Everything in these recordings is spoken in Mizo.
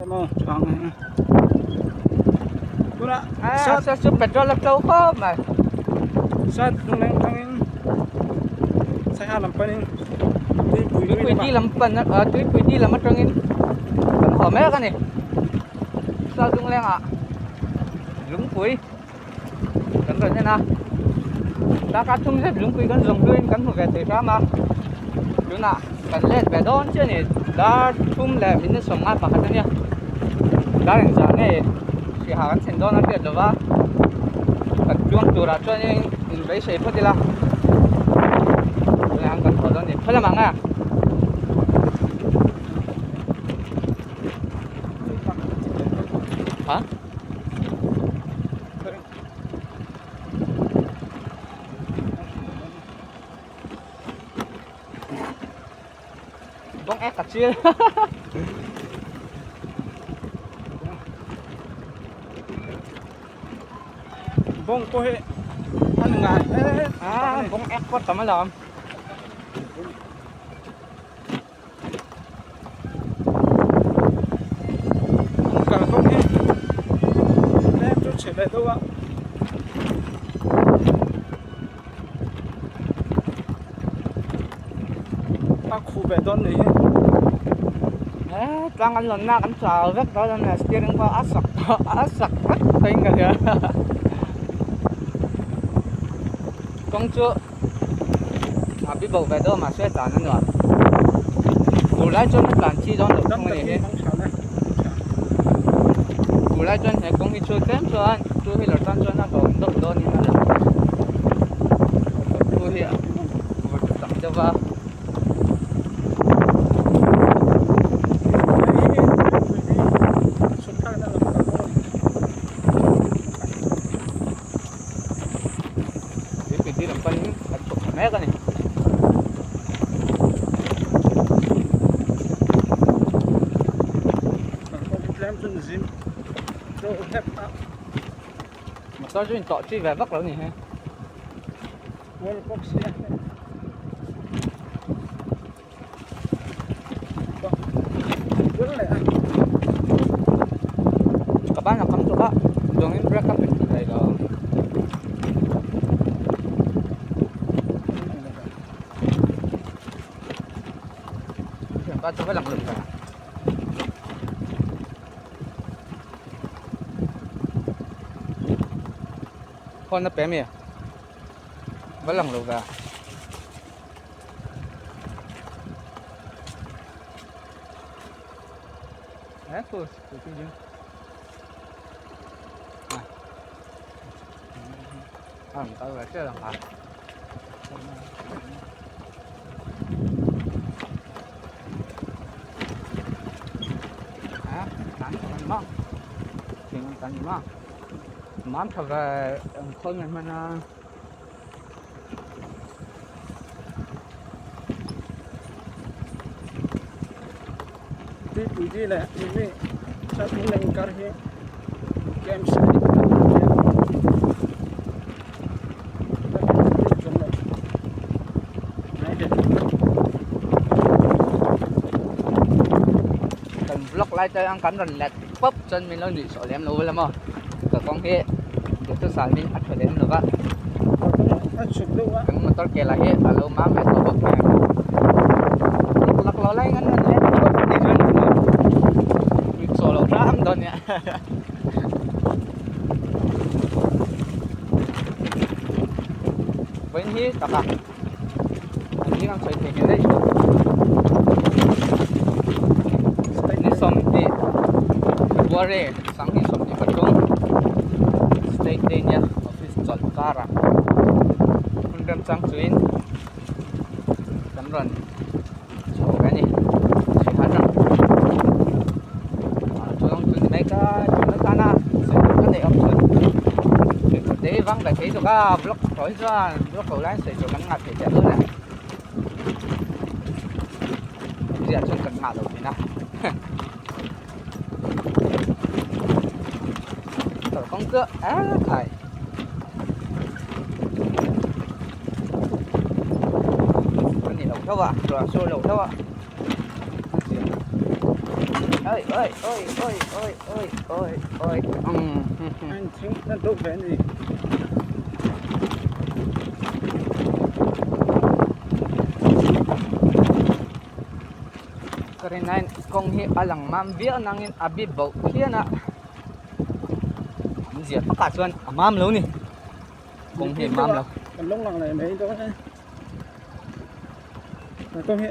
A sa chu petrol a tlo khawp mai. Sat lungleng atangin Saiha lam panin Tuipui Tuipui di lam pan a Tuipui di lam atangin kan haw mek a ni. Sat lunglengah lungpui kan rawn en a darkar thum zet lungpui kan zawng hluin kan hmu ve thei hram a tunah kan let ve dawn chiah a ni dar thum leh minute 50 pakhat a nia dar engzah nge hriha kan thlen dawn a hriat lo va kan tluang turah chuanin in beisei phawt ila tunah hian kan haw dawn a ni khaw lamah nge. Ha? Bawng ek a chil. Bawng pawh hi an ngai Ah, bawng ek pawh tam alawm. Kalkawng hi tlem chu chhe leh deuh a. A khuh ve dawn ni hi. Eh, tlang an lawn na kan chau vek dawn a nia steering pawh a sak tawh a sak vek tawhin ka hria. Kawng chu a bi bo ve deuh a mahse tlan a nuam tur lai chuan a tlan chi dawn loh thung a ni hi tur lai chuan he kawng hi chu tlem chuan two wheeler tan chuan a hlawm deuh dawn in a lang two hi a tam deuh a. Tuipui lam panin kan chhuk thla mek a ni. Motor chu intawh chi ve vak lo ni he. Ka ban a kam tawh a zawngin brake a pe thei lo. Thianpa chu va lang lo ve. Phone a pe mi va lang lo ve. Đấy, thôi, từ từ chứ. À. À, tao phải chơi làm hả? À, tán cho anh mong. Thì tán mong. Mắm thật về khôn này mà nó Tuipui leh mi Chalhmun inkar hi camp Kan vlog lai te ang kan rawn let pawp chuan min lo nuih sawh lem lo vel a maw ka kawng hi duhthusam in a tha lem lo va kan motor ke lah hi a lo mam ve tawh bawk nen vlog lak lo lai in an rawn let pawp a nih chuan nuih sawh loh hram dawn nia. Vawiin hi taka an hming ang sawi thei ngei daih tawh ni 20 February 2023 state day nia office chawlh karah hun remchang chuin kan rawn chho ve a ni Saiha atang ah chuan chu ni mai ka tuna tana sawi tur ka neih awm chhun sawi tur te hi vang ve thei tuk a vlog tawh hi chuan vlog ko laiin sawi tur kan ngah thei teh dawn e awmzia chuan kan ngah lo thin a kalkawng chu eee khai. A ni lo hlauh a ruah a sur lo hlauh a. Oi oi oi oi oi oi oi oi umm. An thing na deuh ve a ni. Ka rin aiin kawng hi a lang mam viau nangin a bi bauh phian a an zia takah chuan a mam lo ni kawng hi a mam lo. Kan lawng lang leh mai dawn e. Kawng hi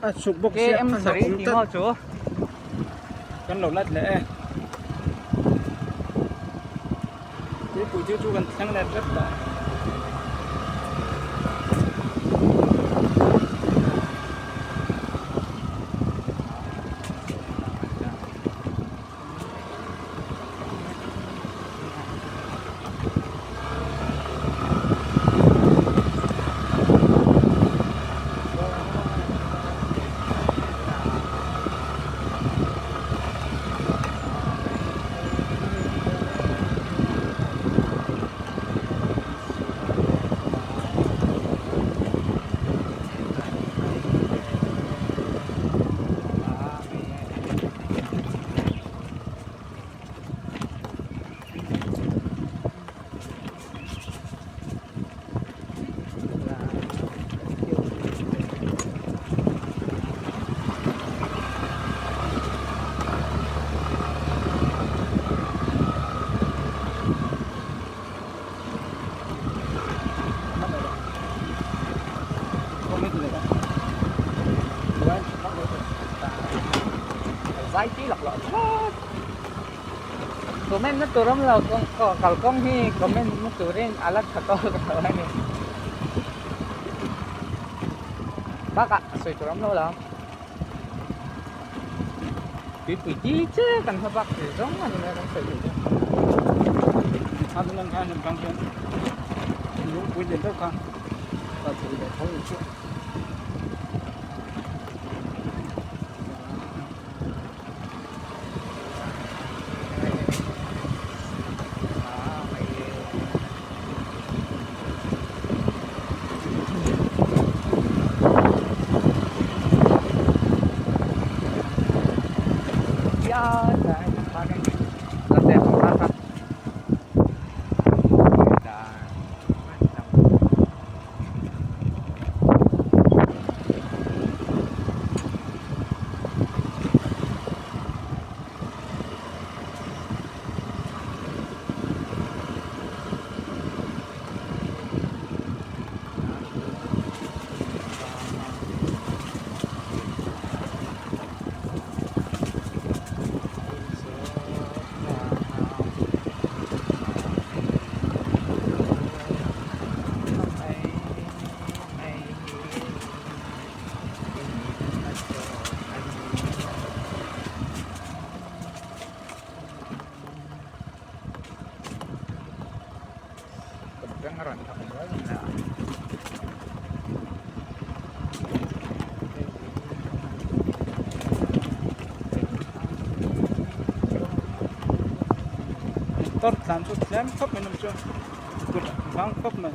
a chhuk bawk sia KM sarih tih maw chu. Kan lo lat leh e. Tuipui chu chu kan thleng leh vek tawh. Zai tui laklawh thlawt. Comment na tur awm lo kalkawng hi comment na turin a la tha tawk lo a ni. Bakah sawi tur awm lo lo. Tuipui dil che kan hma bak thil zawng a ni mai a kan sawi thei chu. A hnung khan lam tang hian lungpui lian deuh kha a thei leh tho ang chu. Motor tlan chu tlem khawp mai nawm chu kut vang khawp mai.